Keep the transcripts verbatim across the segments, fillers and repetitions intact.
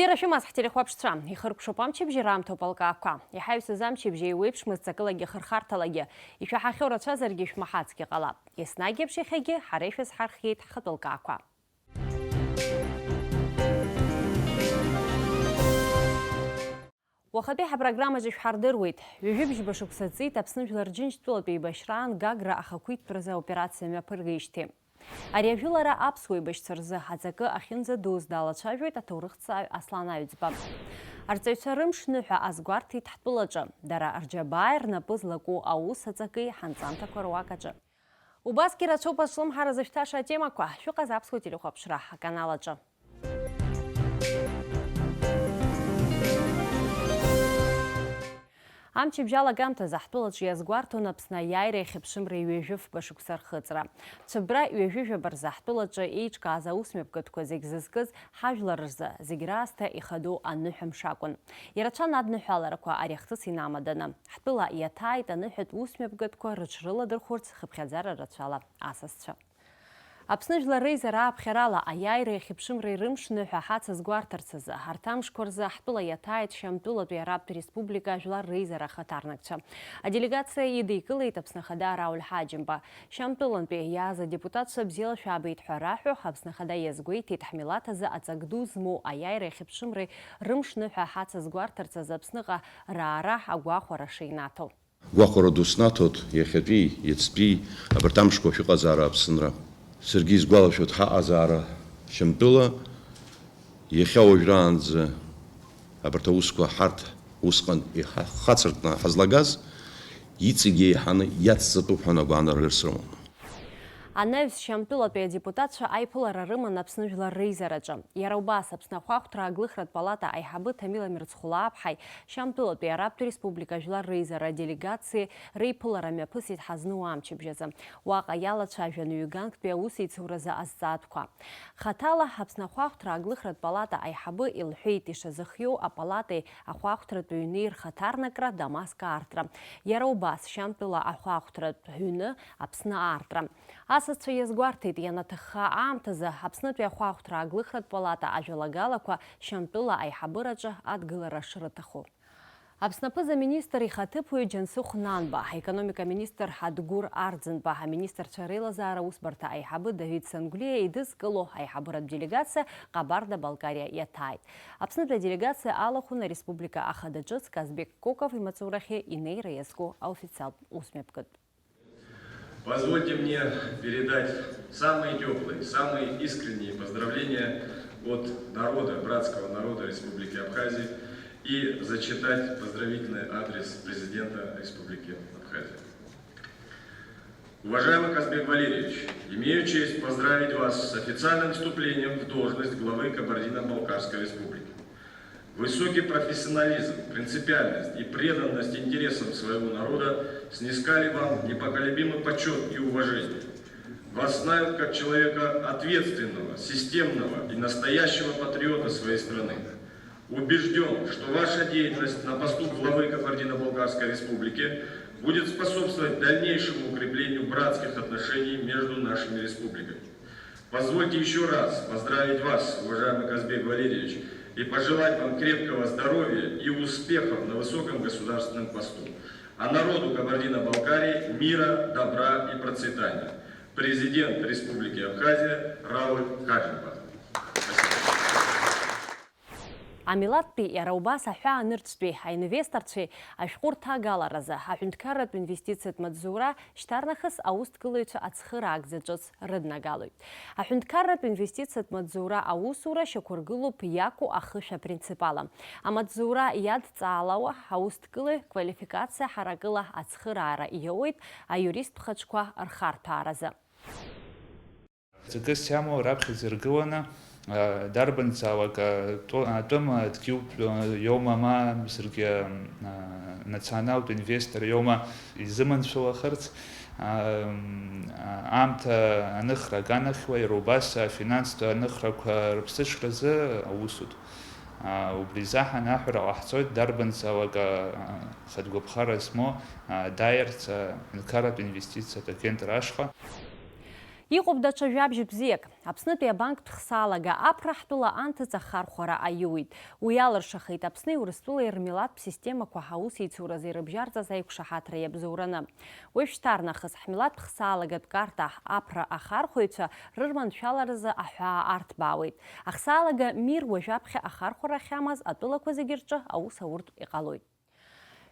Ара шәымаз ҳтелехәаԥшцәа, ихыркәшоуп амчыбжьы раамҭоуп алкаақәа. Иҳаҩсыз амчыбжьы еиуеиԥшмызт ҵакылагьы хырхарҭалагьы. Ишәаҳахьоу рацәазаргьы шәмаҳацгьы ҟалап. Еснагь еиԥш иахьагьы ҳара ишәызҳархиеит ҳхатәы лкаақәа. Уахатәи ҳапрограммаҿы шәҳардыруеит. Ҩажәибжьба шықәса ҵит Аԥсны Жәлар Џьынџьтәылатә еибашьраан Гагра ахақәиҭтәразы аоперациа мҩаԥыргеижьҭеи. Ари ажәылара аԥсуа еибашьцәа рзы аҵакы ахьынӡадуз далацәажәоит аҭоурыхҭҵааҩ Аслан Аҩӡба. Арҵаҩцәа рымш ныҳәа азгәарҭеит ҳтәылаҿы, дара рџьабааи рнапы злаку аус аҵаки ҳанҵамҭақәа руак аҿы. Убасгьы рацәоуп азҿлымҳара зышәҭаша атемақәа, шәыҟаз Аԥсуа телехәаԥшра аканал аҿы. Амчыбжь алагамҭазы ҳтәылаҿы иазгәарҭон Аԥсны аиааира иахьыԥшымра ҩажәи фба шықәса рхыҵра. Цәыббра ҩажәи жәаба рзы ҳтәылаҿы еиҿкааз аусмҩаԥгатәқәа зегь зызкыз ҳажәлар рзы зегь раасҭа ихадоу аныҳәа мшакәын. Ирацәан адныҳәаларақәа ари ахҭыс инамаданы. Ҳтәыла иаҭааит аныҳәатә усмҩаԥгатәқәа рыҽрыладырхәырц хыԥхьаӡара рацәала асасцәа. Аԥсны Жәлар Реизара ааԥхьарала аиааира иахьыԥшымреи рымш ныҳәа ҳацызгәарҭарц азы, арҭ амшқәа рзы ҳтәыла иаҭааит Шьамтәылатәи Арабтә Республика Жәлар Реизара ахаҭарнакцәа. Аделегациа идикылеит Аԥсны Ахада Рауль Ҳаџьымба. Шьамтәылантәи иааз адепутатцәа бзиала шәаабеит ҳәа раҳәо, Аԥсны Ахада иазгәеиҭеит, ҳмилаҭ азы аҵак ду змоу аиааира иахьыԥшымреи рымш ныҳәа ҳацызгәарҭарц азы Аԥсныҟа раара агәахәара шеинаҭо. Гәахәара ду снаҭоит иахьатәи, иацтәи, абарҭ амшқәа шәыҟазаара Аԥсынра. Саргьы исгәалашәоит ҳаҟазаара Шьамтәыла, иахьа уажәраанӡа абарҭ аусқәа ҳарҭ усҟан иҳа-, ҳхацыртәны ҳазлагаз, иҵегь еиҳаны иацҵатәуп ҳәа агәаанаргара срымоуп. Анаҩс Шьамтәылатәи адепутатцәа аиԥылара рыман Аԥсны Жәлар Реизараҿы. Иара убас Аԥсны ахәаахәҭра ааглыхратә палата аиҳабы Ҭамила Мирцхәлааԥҳаи Шьамтәылатәи Арабтә Республика Жәлар Реизара аделегациеи реиԥылара мҩаԥысит ҳазну амчыбжь азы. Уаҟа иалацәажәан ҩганктәи аусеицуразы азҵаатәқәа. Хаҭала Аԥсны ахәаахәҭра ааглыхратә палата аиҳабы илҳәеит ишазыхиоу апалатеи ахәаахәҭратә ҩни рхаҭарнакра, Дамаск аартра. Иара убас Шьамтәыла ахәаахәҭратә ҩны Аԥсны аартра. Асасцәа иазгәарҭеит, ианаҭахха аамҭазы Аԥснытәи ахәаахәҭра ааглыхратә палата ажәалагалақәа Шьамтәыла аиҳабыраҿы адгылара шрыҭаху. Аԥсны аԥыза-министр ихаҭыԥуаҩ Џьансыхә Нанба, аекономика аминистр Адгәыр Арӡынба, аминистрцәа реилазаара усбарҭа аиҳабы Давид Сангәлиа идызкыло аиҳабыратә делегациа Ҟабарда-Балкариа иаҭааит. Аԥснытәи аделегациа алахәын ареспублика ахада ҿыц Казбек Коков имаҵурахьы инеира иазку аофициалтә усмҩаԥгатә. Позвольте мне передать самые тёплые, самые искренние поздравления от народа, братского народа Республики Абхазии, и зачитать поздравительный адрес президента Республики Абхазия. Уважаемый Казбек Валерьевич, имею честь поздравить вас с официальным вступлением в должность главы Кабардино-Балкарской Республики. Высокий профессионализм, принципиальность и преданность интересам своего народа снискали вам непоколебимый почёт и уважение. Вас знают как человека ответственного, системного и настоящего патриота своей страны. Убеждён, что ваша деятельность на посту главы Кабардино-Балкарской Республики будет способствовать дальнейшему укреплению братских отношений между нашими республиками. Позвольте ещё раз поздравить вас, уважаемый Казбек Валерьевич, и пожелать вам крепкого здоровья и успехов на высоком государственном посту. А народу Кабардино-Балкарии мира, добра и процветания. Президент Республики Абхазия Рауль Хаджимба. Спасибо. Амилаҭтәи, иара убас аҳәаанырцәтәи аинвесторцәеи ашәҟәы рҭагаларазы аҳәынҭқарратә инвестициатә маҵзура шьҭарнахыс аусҭгылаҩцәа ацхыраагӡа ҿыц рыднагалоит. Аҳәынҭқарратә инвестициатә маҵзура аусура шьақәыргылоуп иақәу ахышә апринципала. Амаҵзура иадҵаалауа аусҭгылаҩ квалификациа ҳаракыла ацхыраара иоуеит аиуристтә хаҿқәа рхарҭәааразы. Ҵакыс иамоу раԥхьаӡа иргыланы, а, дарбанзаалак, а, тәы-, атәым, а, дгьылтә, а, иоума, ма мзаргьы, а, националтә инвестор иоума изыманшәалахарц, а, м, а, аамҭа аныхра аганахьуа, иара убас афинанстә аныхрақәа рыԥсыҽразы аусутә. А, убри изаҳан аҳәара ҟаҳҵоит, дарбанзаалак, а, а, хатә гәаԥхара змоу, а, дааирц, а, аҳәынҭқарратә инвестициатә агентра ашҟа. Иҟоуп даҽа жәабжь бзиак. Аԥснытәи абанктә хсаалага Аԥра ҳтәыла анҭыҵ ахархәара аиуит. Уи алыршахеит Аԥсни Урыстәылеи рмилаҭтә системақәа аусеицуразы ирыбжьарҵаз аиқәшаҳаҭра иабзоураны. Уажәшьҭарнахыс ҳмилаҭтә хсаалагатә карта Аԥра ахархәаҩцәа рырманшәаларазы аҳәаа арҭбаауеит. Ахсаалага Мир уажәаԥхьа ахархәара ахьамаз атәылақәа зегьы рҿы аус ауртә иҟалоит.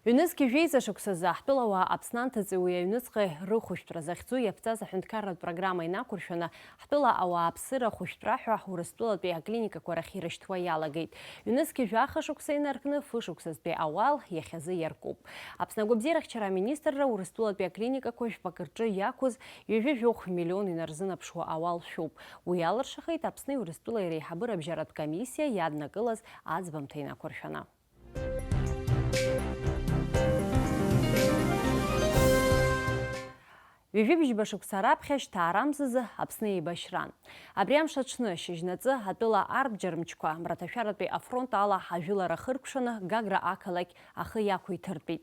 Ҩнызқьи жәеиза шықәсазы ҳтәылауаа Аԥсны анҭыҵи уи аҩныҵҟеи рыхәышәтәра захьӡу иаԥҵаз аҳәынҭқарратә программа инақәыршәаны, ҳтәыла ауааԥсыра хәышәтәра ҳәа Урыстәылатәи аклиникақәа рахь ирышьҭуа иалагеит. Ҩнызқьи жәаха шықәса инаркны, фышықәсазтәи ауал иахьазы иаркуп. Аԥсны агәабзиарахьчара аминистрра Урыстәылатәи аклиникақәа жәпакы рҿы иақәыз ҩажәи жәохә миллион инарзынаԥшуа ауал шәуп. Уи алыршахеит Аԥсни Урыстәылеи реиҳабыра абжьаратә комиссиа иаднакылаз аӡбамҭа инақәыршәаны. Ҩажәибжьба шықәса раԥхьа Шьҭаарамзазы Аԥсны еибашьран. Абри амш аҽны, шьыжьнаҵы, атәыла арбџьармчқәа мраҭашәаратәи афронт ала ҳажәылара хыркәшаны Гагра ақалақь ахы иақәиҭыртәит.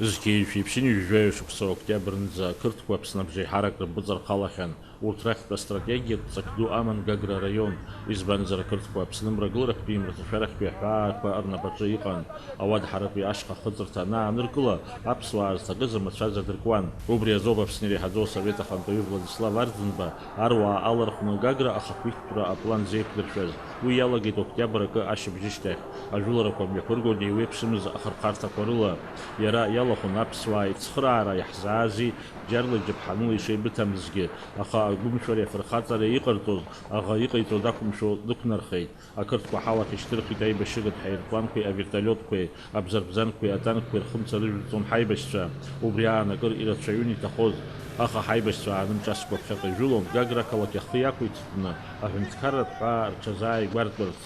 Зқьи жәшәи ԥшьынҩажәи жәаҩа шықәса октиабрнӡа ақырҭқәа Аԥсны абжеиҳарак рымпыҵархалахьан. Урҭ рахьтә астратегиатә ҵак ду аман Гагра араион, избанзар, ақырҭқәа Аԥсны мрагыларахьтәи мраҭашәарахьтәи аҳәаақәа рнапаҿы иҟан. Ауадҳаратәи ашьха ахыҵырҭа анааныркыла, аԥсуаа зҭакыз рмацәаз адыркуан. Убри азоуп Аԥсны иреиҳаӡоу асовет ахантәаҩы Владислав Арӡынба аруаа алархәны Гагра ахақәиҭтәра аплан зеиқәдыршәаз. Уи иалагеит октиабр акы ашьыбжьышьҭахь. Ажәыларақәа мҩаԥыргон еиуеиԥшымыз ахырхарҭақәа рыла. Иара иалахәын аԥсуаа ицхыраара иаҳзаази, бџьарла иџьаԥҳаныла ишеибыҭамызгьы, аха агәымшәареи афырхаҵареи иҟарҵоз, аӷа иҟаиҵо дақәымшәо дықәнархеит. Ақырҭқәа ҳалахь ишьҭырхит аибашьыгатә ҳаирпланқәеи авертолиотқәеи, абзарбзанқәеи атанкқәеи рхымца рыжәҵон ҳаибашьцәа. Убри аан акыр ирацәаҩын иҭахоз, аха ҳаибашьцәа аанымҿаскәа ԥхьаҟа ижәылон, Гагра ақалақь ахы иақәиҭтәны, аҳәынҭқарратә ҳәаа рҽазааигәартәырц.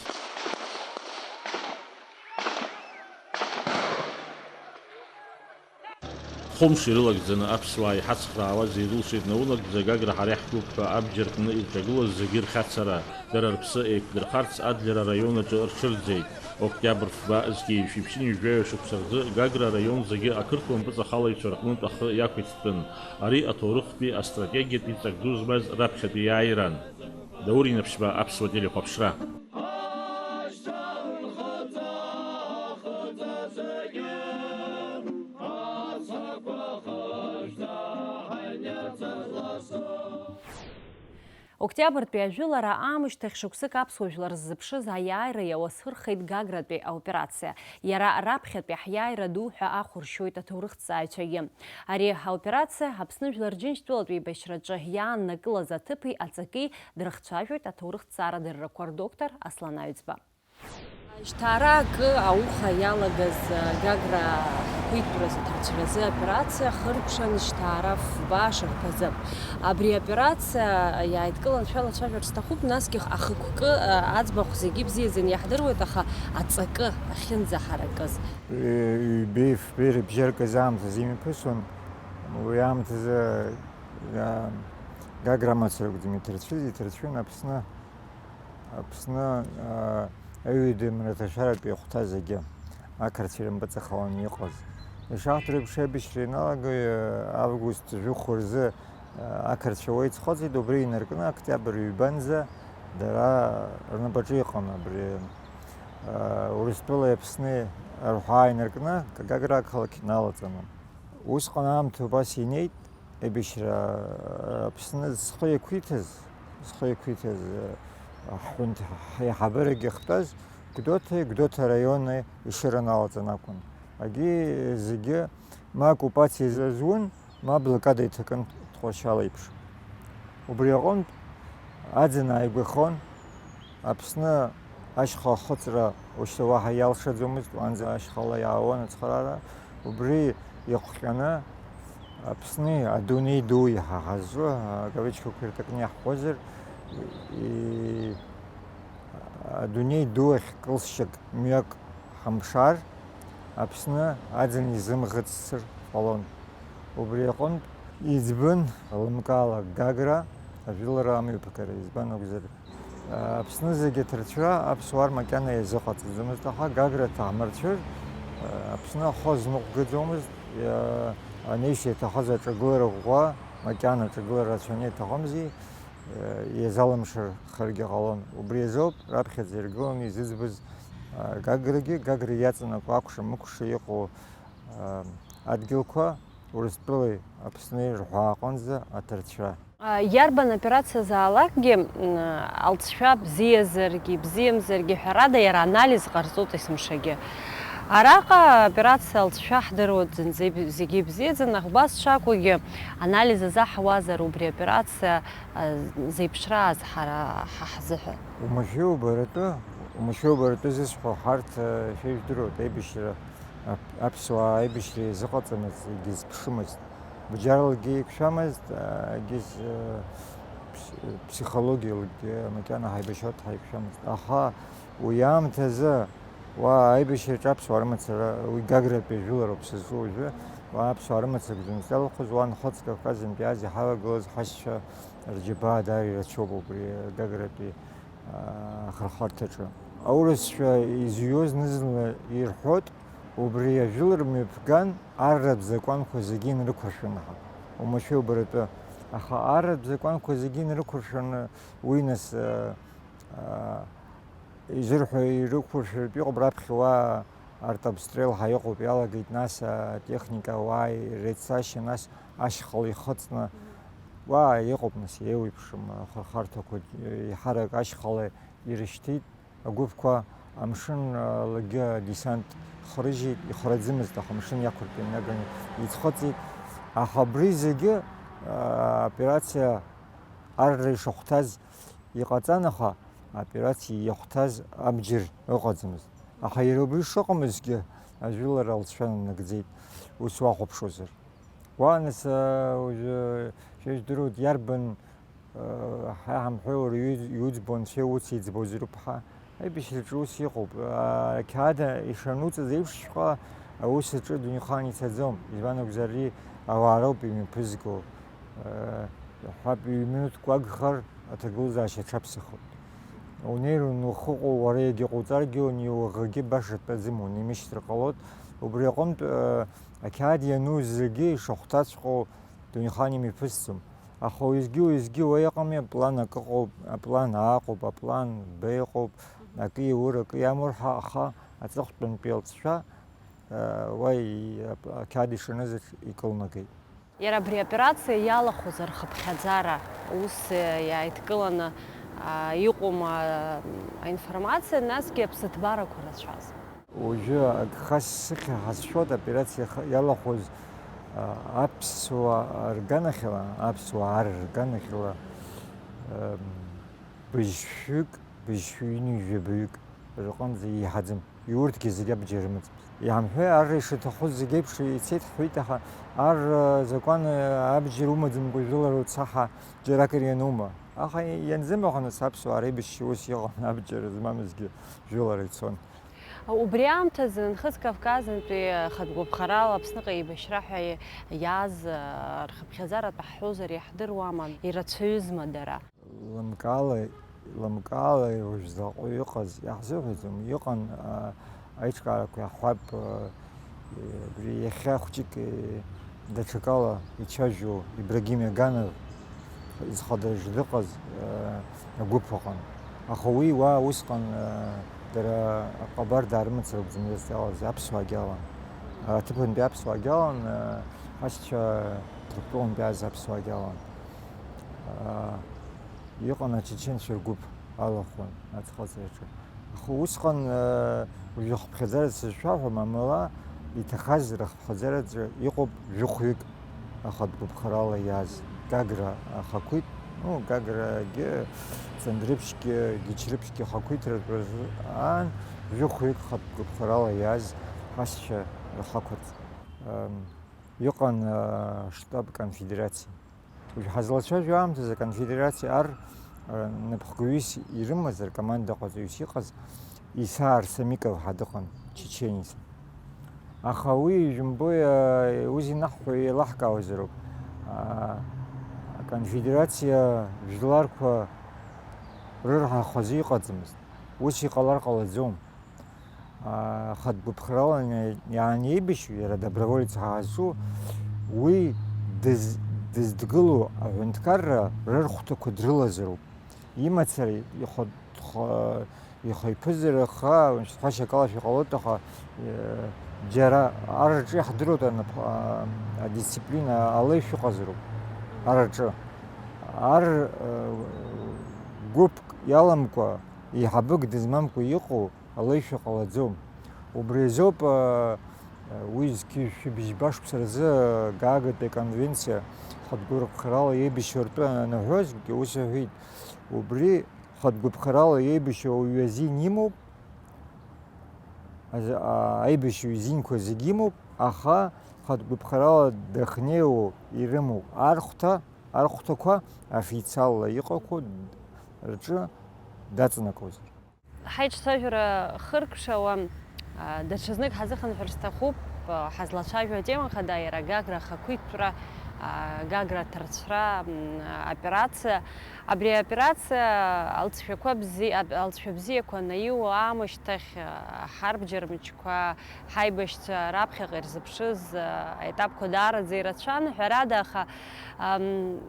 Хәымш ирылагӡаны аԥсуаа иҳацхраауаз ирылшеит наунагӡа Гагра ҳара иаҳтәуп ҳәа абџьар кны ирҿагылаз зегьы рхьацара, дара рыԥсы еиқәдырхарц Адлер араион аҿы рҽырӡеит. Октиабр фба зқьи жәшәи ԥшьынҩажәи жәаҩа шықәса рзы Гагра араион зегьы ақырҭуа мпыҵахалаҩцәа рҟнытә ахы иақәиҭтәын. Ари аҭоурыхтәи астратегиатәи ҵак ду змаз раԥхьатәи иааиран. Даур Инаԥшьба, Аԥсуа телехәаԥшра. Октиабртәи ажәылара аамышьҭахь шықәсык аԥсуа жәлар ззыԥшыз аиааира иауасырхеит Гагратәи аоперациа. Иара раԥхьатәи ҳиааира ду ҳәа ахәыршьоит аҭоурыхҭҵааҩцәагьы. Ари аоперациа Аԥсны Жәлар Џьынџьтәылатә еибашьраҿы иааннакылаз аҭыԥи аҵаки дрыхцәажәоит аҭоурыхҭҵаара дыррақәа рдоктор Аслан Аҩӡба. Жьҭаара акы ауха иалагаз Гагра ақәиҭтәразы аҭарцәразы аоперациа хыркәшан жьҭаара фба шарԥазы. Абри аоперациа иааидкылан шәалацәажәарц сҭахуп, насгьы ахықәкы аӡбахә зегьы ибзиаӡаны иаҳдыруеит, аха аҵакы ахьынӡаҳаракыз. Ҩбеи фбеи рыбжьаркыз аамҭазы имҩаԥысуан. Уи аамҭазы, а, Гагра амацара акәӡам иҭарцәыз, иҭарцәын Аԥсны, Аԥсны, а, аҩада мраҭашәаратәи ахәҭа зегьы ақырҭцәа ирымпыҵахаланы иҟаз. Ишаҳдыруа еиԥш, аибашьра ианалага, а, август жәохә рзы, а, ақырҭцәа уа иӡхыҵит, убри инаркны октиабр ҩбанӡа дара рнапаҿы иҟан абри, а, Урыстәылеи Аԥсни арҳәаа инаркны Гагра ақалақь иналаҵаны. Усҟан аамҭа убас инеит, аибашьра Аԥсны зхы иақәиҭыз, зхы иақәиҭыз, ҳҳәынҭ-, ҳаиҳабырагьы ахьтәаз Гәдоуҭеи Гәдоуҭа араиони ишыраналаҵан акәын. Агьи зегьы ма оккупациа зазун, ма блокада иҭакын ҭҟәашьала еиԥш. Убри аҟынтә аӡын ааигәахон, Аԥсны ашьха ахыҵра ушьҭа уаҳа иалшаӡомызт, уаанӡа ашьхала иаауан ацхыраара. Убри иҟәҟьаны Аԥсни адунеи ду иаҳа ҳазҿу, акавычкақәа иртакны иаҳҳәозар, и-, адунеи ду ахь кылсшьак мҩак ҳамԥшаар, Аԥсны аӡын изымӷыццыр ҟалон. Убри аҟынтә иӡбын лымкаала Гагра ажәылара амҩаԥгара, избан акәзар, Аԥсны зегьы аҭарцәра аԥсуаа рмакьана иазыҟаҵаӡомызт, аха Гагра ҭаҳмырцәыр, Аԥсны ахы азныҟәгаӡомызт, иа-, анеишьа иаҭахыз аҿагылара ӷәӷәа Макьана ҿагылара рацәаны иҭахымзи, иазалымшархаргьы ҟалон. Убри азоуп раԥхьаӡа иргыланы изыӡбаз Гаграгьы, Гагра иаҵанакуа акәша-мыкәша иҟоу адгьылқәа Урыстәылеи Аԥсни рҳәаа аҟынӡа аҭарцәра. Иарбан операциазаалакгьы алҵшәа бзиазаргьы, ибзиамзаргьы, ҳәарада, иара анализ ҟарҵоит есымшагьы. Араҟа аоперациа алҵшәа ҳдыруеит зынӡа иб-, зегьы ибзиаӡаны, аха убас шакәугьы, анализ азаҳауазар убри аоперациа, а, зеиԥшрааз ҳара, ҳа ҳзыҳәа. Умашәа убаратәы, умашәа убаратәы зысҳәо ҳарҭ, а, шәа ижәдыруеит, аибашьра ап-, аԥсуаа аибашьра иазыҟаҵамызт, егьызԥшымызт. Бџьарлагьы еиқәшәамызт, а, егьыз, а, пс-, психологиалагьы макьана ҳаибашьуа ҳаиқәшәамызт. Аха уи аамҭазы уа аибашьраҿы аԥсуаа рымацара, уи Гагратәи ажәылароуп сызҿу уажәы, уа аԥсуаа рымацара гәынҵәа иалахәыз, уа нхыҵ Кавказынтәи иааз иҳалагылаз ҳашьцәа рџьабаа даара ирацәоуп убри Гагратәи ахырхарҭаҿы. Аурысшәа изҩуа зны-зынла ирҳәоит, убри ажәылар мҩаԥган, арратә закәанқәа зегьы инрықәыршәаны ҳәа. Уамашәа убаратәы. Аха арратә закәанқәа зегьы инрықәыршәаны уи нас, а, а, изырҳәо ирықәыршәартә иҟоуп, раԥхьа уа артобстрел ҳәа иҟоуп, иалагеит, нас атехника уааи реицашьа, нас ашьхала ихыҵны. Уа иҟоуп, нас, еиуеиԥшым ахырхарҭақәа, еиҳарак ашьхала ирышьҭит, агәыԥқәа амшын, а, лагьы адесант хрыжьит, ихраӡымызт, аха амшын иақәыртәаны иаганы иӡхыҵит. Аха абри зегьы, а, операциа арра ишахәҭаз иҟаҵан, аха аоперациа иахәҭаз абџьар ыҟаӡамызт. Аха иара убри шыҟамызгьы, ажәылара алҵшәа нанагӡеит, ус уахәаԥшуазар. Уа, нас, а, уажәы шәа ижәдыруеит, иарбан, а, ҳа ҳамҳәеи, уара иуӡ-, иуӡбо анцәа иуц иӡбо зыруп ҳәа. Аибашьраҿы ус иҟоуп. А, ақьаад ишануҵаз еиԥшҵәҟьа аус аҿы дунеихаан ицаӡом. Избан акәзар, ари ауаа роуп имҩаԥызго. А, ҳәап, ҩ-минуҭк уагхар, аҭагылазаашьа аҽаԥсахоит. Унеир, унухыҟоу, уара иагьа ҟауҵаргьы, уни уаӷагьы баша дтәаӡам, унимышьҭыр ҟалоит. Убри аҟынтә, а, ақьаад иану зегьы ишахәҭаҵәҟьоу дунеихаан имҩаԥысӡом. Аха уеизгьы-уеизгьы уа иҟами, аплан акы ыҟоуп, аплан А ыҟоуп, аплан Б ыҟоуп, акы иаур, акы иамур ҳәа, аха аҵыхәтәантәи алҵшәа, а, уа и-, ап-, ақьаад ишаныз еиԥш икылнагеит. Иара абри аоперациа иалахәыз рхыԥхьаӡара ус, а, иааидкыланы, а, иҟоума, а, аинформациа, насгьы аԥсыҭбарақәа рацәаз? Уажәы агха сыхьа ҳазшәоит аоперациа иалахәыз, а, аԥсуаа рганахьала, аԥсуаа ар рганахьала, ам, быжьшәҩык, быжьшәҩык ҩынҩажәа баҩык рҟынӡа еиҳаӡам. Иурҭгьы зегьы абџьар рымаӡамызт. Иаҳамҳәеи, арра ишаҭаху зегь еиԥш ицеит ҳҳәеит, аха ар, а, закәан, а, абџьар умаӡамкәа жәылара уцаҳа џьаракыр ианума? Аха ианзымҩаха, нас, аԥсуаа реибашьра ус иҟан, абџьар змамызгьы жәылара ицон. Убри аамҭазы Нхыҵ Кавказынтәи хатә гәаԥхарала Аԥсныҟа еибашьра ҳәа иааз, а, рхыԥхьаӡаратә ҳҳәозар, иаҳдыруама, ирацәаҩызма дара? Лымкаала, лымкаала уажә заҟаҩ ыҟаз иаҳзыҳәаӡом, иҟан, а, аиҿкаарақәа иаҳҳәап, а, абри иахьа хәҷык, е, даҽакала ицәажәо Ибрагим Иаганов изхадыржә дыҟаз, а, агәыԥ ыҟан. Аха уи уа усҟан, а, дара аҟабар даарымацара акәӡамызт иалаз, аԥсуаагьы алан. Аҭыԥантәи аԥсуаагьы алан, а, ҳашьцәа Ҭырқәтәылантәи ааз аԥсуаагьы алан. А, Иҟан ачеченцәа ргәыԥ алахәын аӡхыҵраҿы. Аха усҟан, э, уажәы ахыԥхьаӡара сызшәаҳәом, амала иҭахаз рыхыԥхьаӡараҿы иҟоуп жәохәҩык ахатә гәаԥхарала иааз. Гагра ахақәиҭ, ну, Гаграгьы, Ҵандрыԥшьгьы, Гьычрыԥшьгьы ахақәиҭратә рзы аан, жәохәҩык хатә гәаԥхарала иааз ҳашьцәа рхақәиҭ. Ам, иҟан, э, штаб конфедерациа. Уажә ҳазлацәажәо аамҭазы аконфедерациа ар, а, напхгаҩыс ирымаз, ркомандаҟаҵаҩыс иҟаз Иса Арсамиков ҳәа дыҟан, чеченец. Аха уи, ижәымбои, а, ус инаҳҳәо еилаҳкаауазароуп. А, аконфедерациа жәларқәа рырҳахазы иҟаӡамызт. Ус иҟалар ҟалаӡом. Ахатә гәыԥхарала иаанеибашьу, иара доброволец ҳәа ҳазҿу, уи дыз-, Дыздгылоу аҳәынҭқарра рырхәҭақәа дрылазароуп. Имацара ихәа-, хәа-, ихәа иԥызараха, ҳәашьак ала шәа иҟалоит, аха, э, џьара ар рҿы иаҳдыруеит анап-, а, адисциплина ала ишәыҟазароуп. Ар рҿы. Ар, э, гәыԥк иаламкәа, еиҳабык дызмамкәа иҟоу ала ишәа ҟалаӡом. Убри азоуп, а, уи зқьи жәшәи быжьба шықәса рзы Гаагатәи аконвенциа хатә гәарԥхарала еибашьуа ртәы анаҳәозгьы ус иҳәеит, убри хатә гәарԥхарала еибашьуа ауаҩы азин имоуп, аз-, а, аибашьҩы изинқәа зегь имоуп, аха хатә гәарԥхарала дахьнеиуоу ирымоуп архәҭа, архәҭақәа официалла иҟақәоу рҿы даҵанакуазар. Ҳаиҿцәажәара хыркәшауа, а, даҽазнык ҳазыхынҳәыр сҭахуп, а, ҳазлацәажәо атема хада иара Гагра ахақәиҭтәра, а, Гагра аҭарцәра, м, операциа. Абри аоперациа алҵшәақәа бзи-, аб-, алҵшәа бзиақәа анаиуа аамышьҭахь, а, ҳарбџьар мчқәа, ҳаибашьцәа раԥхьаҟа ирзыԥшыз, а, аетапқәа даараӡа ирацәан, ҳәарада, аха, ам,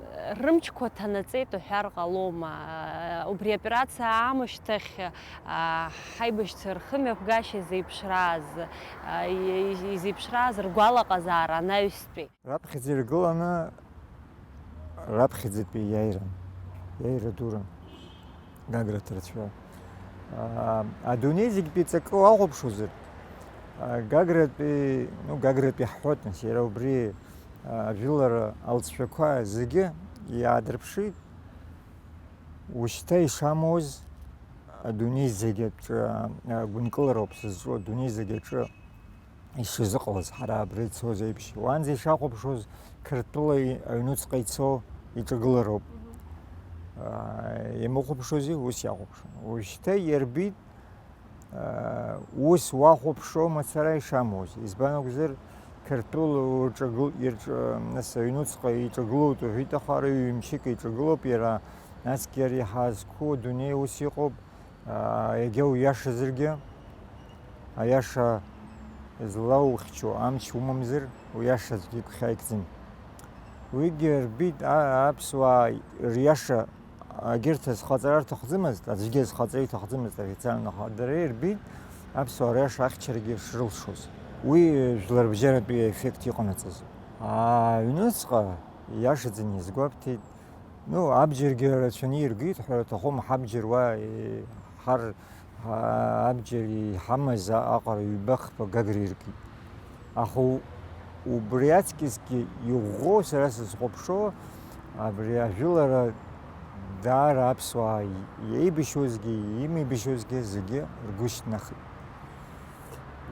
рымчқәа ҭанаҵеит уҳәар ҟалома? А, убри аоперациа аамышьҭахь, а, ҳаибашьцәа рхымҩаԥгашьа изеиԥшрааз, а, и-, изеиԥшрааз ргәалаҟазаара анаҩстәи. Раԥхьаӡа иргыланы, раԥхьаӡатәи иааиран, иааира дуран, Гагра ҭарцәа. А, адунеи зегьтәи ҵакы уахәаԥшуазар, а, Гагратәи, ну, Гагратәи ҳҳәоит, нас, иара убри, а, ажәылара алҵшәақәа зегьы иаадырԥшит, ушьҭа ишамуаз адунеи зегь аҿы, а, гәынкылароуп сызҿу, адунеи зегь аҿы ишазыҟалаз ҳара абра ицоз еиԥш. Уаанӡа ишахәаԥшуаз Қырҭтәыла и-, аҩнуҵҟа ицо иҿагылароуп. Мгм. А, иамыхәаԥшуази, ус иахәаԥшуан. Уажәшьҭа иарбит, а, ус уахәаԥшуа мацара ишамуаз. Избан акәзар, Қырҭтәыла урҿагыл-, ирҿ-, нас аҩнуҵҟа иҿагылоуп уҳәеит, аха ара ҩ-мчык иҿагылоуп иара, насгьы иара иҳаазқәоу адунеи ус иҟоуп, аа, иагьа уиашазаргьы, аиаша злаухьчо амч умамзар, уиашазгьы игәхьааигӡам. Уигьы рбеит, а-, аԥсуаа риаша агьырҭ азхаҵара рҭахӡамызт, аӡәгьы азхаҵара иҭахӡамызт официально, аха дара ирбеит аԥсуаа риаша ахьчарагьы шрылшоз. Уи жәларбжьаратәи аеффект иҟанаҵаз. Аҩныҵҟа иашаӡаны иазгәабҭеит. Ну, абџьаргьы рацәаны иргеит ҳәа аҭахума, ҳабџьар уа, е, ҳар, а, абџьар иҳамаз аҟара ҩба-хԥа Гагра иркит. Аха у-, убри аҵкьысгьы иӷәӷәоу сара сызхәаԥшуа, абри ажәылара даара аԥсуаа иеибашьуазгьы, имеибашьуазгьы зегьы ргәы шьҭнахит.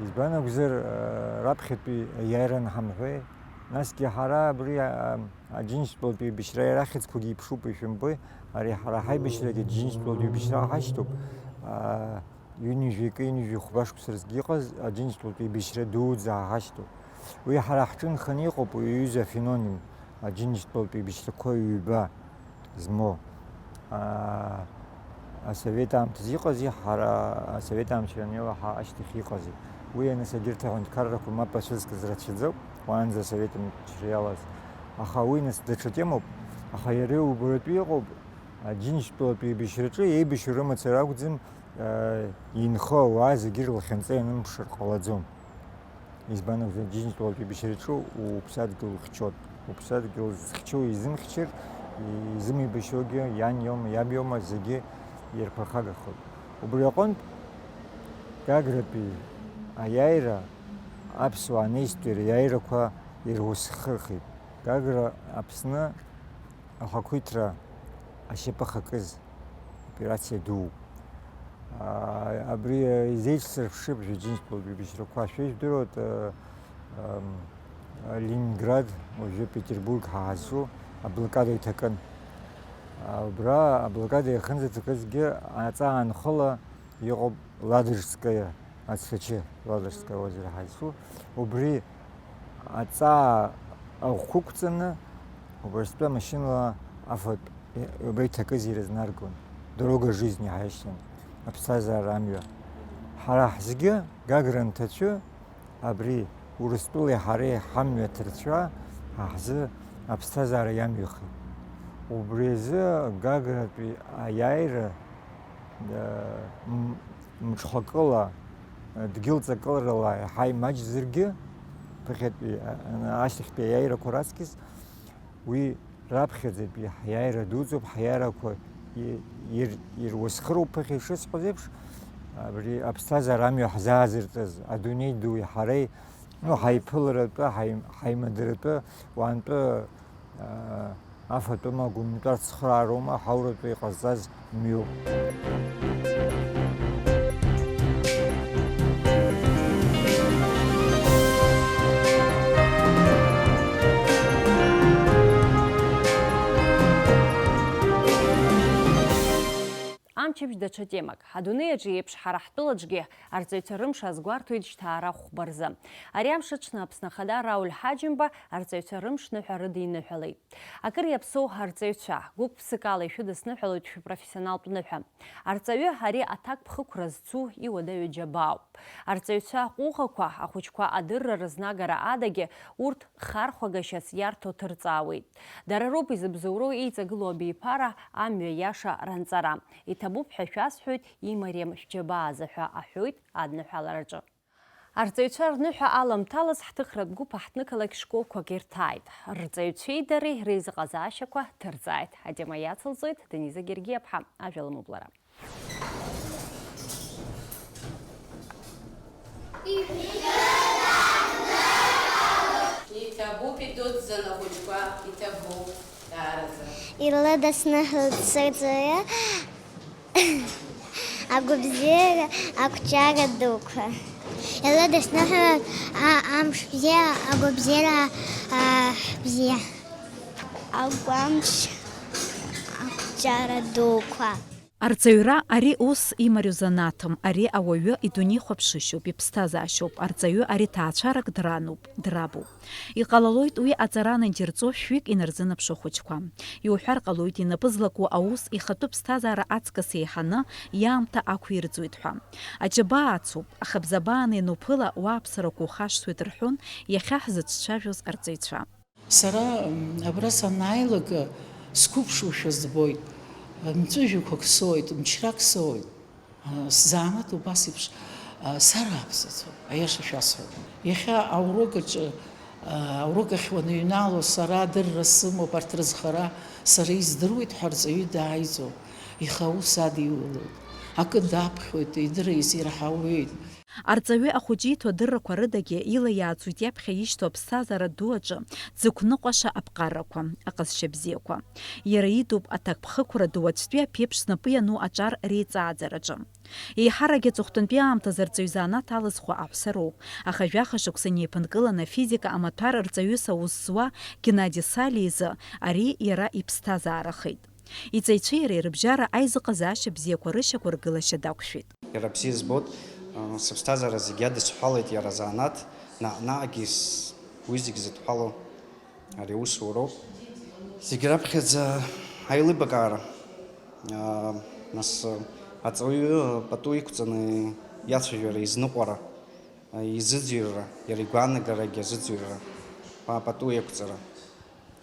Избан акәзар, а, раԥхьатәи аиааира анҳамҳәеи, насгьы ҳара абри, а, Аџьынџьтәылатә еибашьра иара ахьӡқәагьы иԥшуп, ишәымбои, ари ҳара ҳаибашьрагьы Аџьынџьтәылатә еибашьра ҳашьҭоуп. Аа, ҩынҩажәи акы, ҩынҩажәи хәба шықәса рзгьы иҟаз Аџьынџьтәылатә еибашьра дуӡӡа ҳашьҭоуп. Уи ҳара ҳҿы нханы иҟоуп, уи аҩыза афеноним, Аџьынџьтәылатә еибашьрақәа ҩба змоу. Аа, асовет аамҭазы иҟази, ҳара асовет аамҭа ианнеилаҳа ашьҭахь иҟази. Уи аныс егьырҭ аҳәынҭқаррақәа мап ацәызкыз рацәаӡоуп, уаанӡа асовет мчра иалаз. Аха уи нас даҽа темоуп, аха иара убаратәы иҟоуп, Аџьынџьтәылатәи еибашьраҿы еибашьҩы рымацара акәӡам, аа, инхо ауаа зегьы рлахьынҵа ианымԥшыр ҟалаӡом. Избан акәзар, Аџьынџьтәылатә еибашьраҿы уԥсадгьыл ухьчоит. Уԥсадгьыл зхьчо изымхьчар, изымеибашьуагьы иан иоума, иаб иоума, зегьы ирԥырхагахоит. Убри аҟынтә, Гагратәи аиааира аԥсуаа анеизтәи риааирақәа ирусхырхит. Гагра Аԥсны ахақәиҭра ашьапы хакыз операциа дууп. Аа, абри, э, изеиҿсырԥшып Аџьынџьтәылатә еибашьрақәа. Шәа ижәдыруеит, э, эм, Ленинград, уажәы Петербург ҳәа ҳазҿу аблокада иҭакын. Убра аблокада иахьынӡаҭакызгьы аҵаа анхыла иҟоуп Ладожская, Ацәачы, Ладожская озеро ҳазҿу. Убри аҵаа аӷәқәа ықәҵаны, убарстәы амашьынала афатә, убра иҭакыз ирызнаргон. Дорога жизни ҳәа иашьҭан, аԥсҭазаара амҩа. Ҳара ҳзгьы, Гагра анҭацәы, абри Урыстәылеи ҳареи ҳамҩа ҭырцәаа ҳа ҳзы аԥсҭазаара иамҩахеит. Убри азы Гагратәи аиааира, э, м-, мҽхакыла, э, дгьылҵакыларала иаҳа имаҷзаргьы, ԥыхьатәи, э, ашьҭахьтәи аиааирақәа раҵкьыс уи раԥхьаӡатәи ҳиааира дуӡӡоуп, ҳиааирақәа и-, ир-, ируасхыроуп ԥыхьа ишысҳәаз еиԥш, абри аԥсҭазаара амҩа ҳзаазыртыз, адунеи дуи ҳареи, ну, ҳаиԥыларатәы, ҳаи-, ҳаимадаратәы, уаантәы, аа, афатәым агәымтәа цхыраароума, ҳауратәы иҟазҵаз мҩоуп. Амчыбжь даҽа темак. Адунеи аҿы еиԥш ҳара ҳтәылаҿгьы арҵаҩцәа рымш азгәарҭоит жьҭаара хәба рзы. Ари амш аҽны Аԥсны Ахада Рауль Ҳаџьымба арҵаҩцәа рымш ныҳәа рыдиныҳәалеит. Акыр иаԥсоу арҵаҩцәа, гәык-ԥсыкала ишәыдысныҳәалоит шәыпрофессионалтә ныҳәа. Арҵаҩы ари аҭакԥхықәра зцу иуадаҩу џьабаауп. Арҵаҩцәа ҟәыӷақәа, ахәыҷқәа адырра рызнагара адагьы, урҭ хархәагашьас иарҭо ҭырҵаауеит. Дара роуп изыбзоуроу еиҵагылоу абиԥара амҩа иаша ранҵара. Иҭабуп ҳәа шәасҳәоит, имариам шәџьабаа азы ҳәа аҳәоит адныҳәалараҿы. Арҵаҩцәа рныҳәа аламҭалаз ҳҭыхратә гәыԥ аҳҭнықалақь школқәак ирҭааит. Рҵаҩцәеи дареи реизыҟазаашьақәа ҭырҵааит. Атема иацылҵоит Дениза Гергиаԥҳа. Ажәа ламоуп лара. Иҭабуп идуӡӡан ахәыҷқәа, иҭабуп, даараӡа. Илыдысныҳәалеит сырҵаҩы агәабзиара, ақәҿиара дуқәа. Илыдысныҳәалеит а-, амш бзиа, агәабзиара, а, бзиа. Агәамч, ақәҿиара дуқәа. Арҵаҩра ари ус имариоу занааҭым, ари ауаҩы идунеихәаԥшышьоуп, иԥсҭазаашьоуп, арҵаҩы ари ҭаацәарак дрануп, драбуп. Иҟалалоит уи аҵара анадирҵо шәҩык инарзынаԥшуа хәыҷқәа. Иуҳәар ҟалоит, инапы злаку аус ихатәы ԥсҭазаара аҵкыс еиҳаны иаамҭа ақәирҵоит ҳәа. Аџьабаа ацуп, аха бзабааны иануԥыла, уааԥсарақәа ухашҭуеит рҳәон иахьа ҳзыцәцәажәоз арҵаҩцәа. Сара, м, абра санааилак, сқәыԥшушәа збоит, мҵәыжәҩақәак соуеит, мчрак соуит. Сзанааҭ убас еиԥш, а, сарааԥсацәоуп, аиаша шәасҳәап. Иахьа аурок аҿы, а, аурок ахь уаныҩнало, сара адырра сымоуп, арҭ рызхара сара издыруеит ҳәа арҵаҩы дааиӡом. Ихы аус адиулоит, акы даԥхьоит, идырра изирҳауеит. Арҵаҩы ахәыҷы иҭо адыррақәа рыдагьы ила иааӡоит иаԥхьа ишьҭоу аԥсҭазаара ду аҿы дзықәныҟәаша аԥҟарақәа, аҟазшьа бзиақәа. Иара идуп аҭакԥхықәра ду аӡәтәи аԥеиԥш знапы иану аҿар реиҵааӡараҿы. Еиҳарак аҵыхәтәантәи аамҭазы арҵаҩ занааҭ алызхуа аҳәса роуп, аха жәаха шықәса инеиԥынкыланы афизика амаҭәар рҵаҩыс аус зуа Геннади Салиа изы ари иара иԥсҭазаарахеит. Иҵаҩцәеи иареи рыбжьара аизыҟазаашьа бзиақәа рышьақәыргылашьа дақәшәеит. Иара бзиа збоит, сыԥсҭазаара зегь иадысҳәалеит иара занааҭ, наҟ-наҟгьы с-, уи зегь зыдҳәалоу ари аусуроуп. Зегь раԥхьаӡа аилибакаара, нас, аҵаҩы пату иқәҵаны иацәажәара, изныҟәара, изыӡырҩра, иара игәаанагарагьы азыӡырҩра, пату иақәҵара.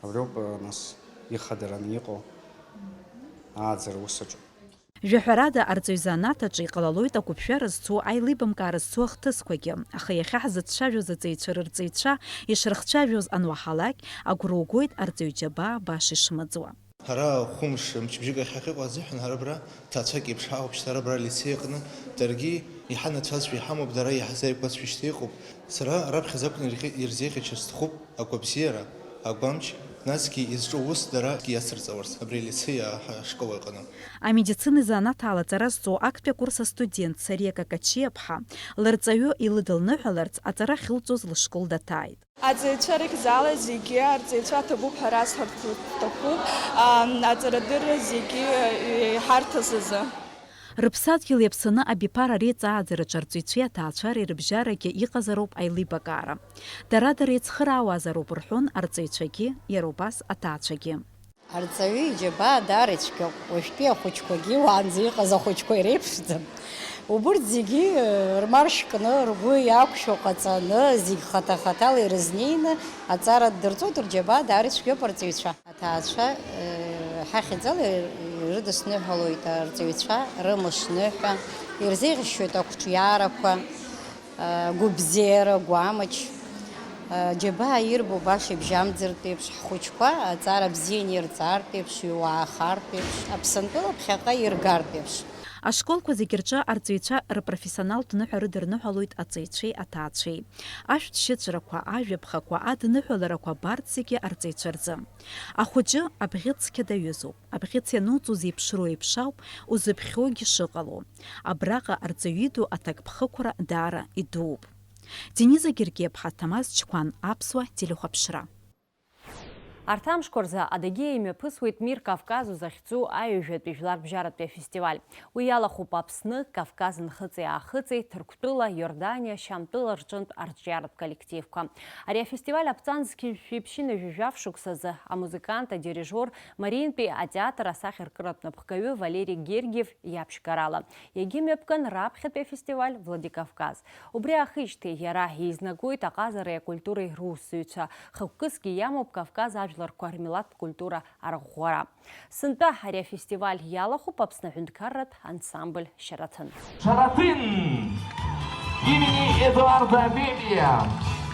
Абриоуп, нас, ихадараны иҟоу ааӡара ус аҿы. Жәаҳәарада, арҵаҩ занааҭ аҿы иҟалалоит ақәыԥшәара зцу, аилибамкаара зцу ахҭысқәагьы, аха иахьа ҳзыцәцәажәоз аҵаҩцәа рырҵаҩцәа ишрыхцәажәоз ануаҳалак, агәра угоит арҵаҩ џьабаа баша ишмыӡуа. Ҳара хәымш, мчыбжьык ахь ҳахьыҟоу азыҳәан, ҳара абра ҭаацәак еиԥш ҳаҟоуп, шьҭа ара абра алицеи аҟны, даргьы иҳанацәазшәа иҳамоуп, дара иаҳзааигәаз шәышьҭа иҟоуп. Сара раԥхьаӡа акәны ирхи-, ирзеиӷьачар сҭахуп агәабзиара, агәамч, насгьы изҿу аус дара иацырҵауарц абри алицеи аҳ-, ашкол аҟны. Амедицина изанааҭ ала аҵара зҵо актәи акурс астудент Сариа Какачиаԥҳа лырҵаҩы илыдылныҳәаларц аҵара ахьылҵоз лышкол даҭааит. Аҵаҩцәа рыхьӡала зегьы арҵаҩцәа ҭабуп ҳәа расҳәарц сҭахуп, ам, аҵарадырра зегьы иҳарҭаз азы. Рыԥсадгьыл иаԥсаны абиԥара реиҵааӡараҿы арҵаҩцәеи аҭаацәареи рыбжьарагьы иҟазароуп аилибакаара. Дара-дара еицхыраауазароуп рҳәон арҵаҩцәагьы, иара убас аҭаацәагьы. Арҵаҩы иџьабаа даара ицәгьоуп, уажәтәи ахәыҷқәагьы уаанӡа иҟаз ахәыҷқәа иреиԥшӡам. Убырҭ зегьы, э, рмаршь кны, ргәы иақәшәо ҟаҵаны, зегь хаҭа-хаҭала ирызнеины аҵара ддырҵоит, рџьабаа даара ицәгьоуп арҵаҩцәа. Аҭаацәа, э, ҳахьӡала ирыдысныҳәалоит арҵаҩцәа рымышныҳәа, ирзеиӷьасшьоит ақәҿиарақәа, э, гәыбзиара, гәамч, э, џьабаа ирбо баша ибжьамӡыртә еиԥш, ҳхәыҷқәа аҵара бзианы ирҵартә еиԥш, иуаахартә еиԥш, Аԥсынтәыла ԥхьаҟа иргартә еиԥш. Ашколқәа зегьы рҿы арҵаҩцәа рпрофессионалтә ныҳәа рыдырныҳәалоит аҵаҩцәеи аҭаацәеи. Ашәҭшьыҵәрақәа, ажәаԥхақәа, адныҳәаларақәа абарҭ зегьы арҵаҩцәа рзы. Ахәыҷы абӷьыц цқьа даҩызоуп. Абӷьыц иануҵо зеиԥшроу еиԥш ауп узыԥхьогьы шыҟало. Абраҟа арҵаҩы иду аҭакԥхықәра даара идууп. Дениза Гергиаԥҳа, Ҭамаз Чқәан, Аԥсуа телехәаԥшра. Арҭ амшқәа рзы Адыгеиа имҩаԥысуеит Мир Кавказу захьӡу аҩажәатәи жәларбжьаратәи афестиваль. Уи иалахәуп Аԥсны, Кавказ нхыҵи-аахыҵи, Ҭырқәтәыла, Иорданиа, Шьамтәыла рҿынтә арҿиаратә коллективқәа. Ари афестиваль аԥҵан зқьи жәшәи ԥшьынҩажәи жәаф шықәсазы амузыкант, адирижиор, Мариинтәи атеатр асахьаркыратә напхгаҩы Валери Гергиев иаԥшьгарала. Иагьымҩаԥган раԥхьатәи афестиваль Владикавказ. Убри аахижьҭеи иара еизнагоит аҟазареи акультуреи русзуҩцәа, хықәкысгьы иамоуп Кавказ ажәларқәа рмилаҭтә культура арӷәӷәара. Сынтәа ари афестиваль иалахәуп Аԥсны аҳәынҭқарратә ансамбль Шьараҭын. Шьараҭын имени Эдуарда Бебиа.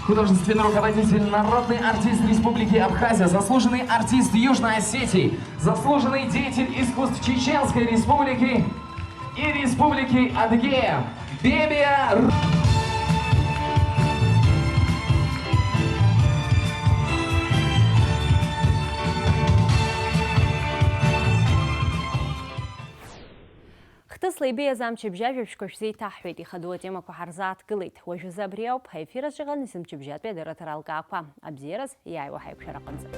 Художественный руководитель, народный артист Республики Абхазия, заслуженный артист Южной Осетии, заслуженный деятель искусств Чеченской Республики и Республики Адыгея Бебия Р-. Хҭысла ибеиаз амчыбжь ажәабжьқәа шәзеиҭаҳҳәеит, ихадоу атемақәа ҳарзааҭгылеит. Уажәазы абри ауп, аефир аҿы иҟан есымчыбжьатәи адырраҭара алкаақәа. Абзиараз, иааиуа ҳаиқәшәараҟынӡа.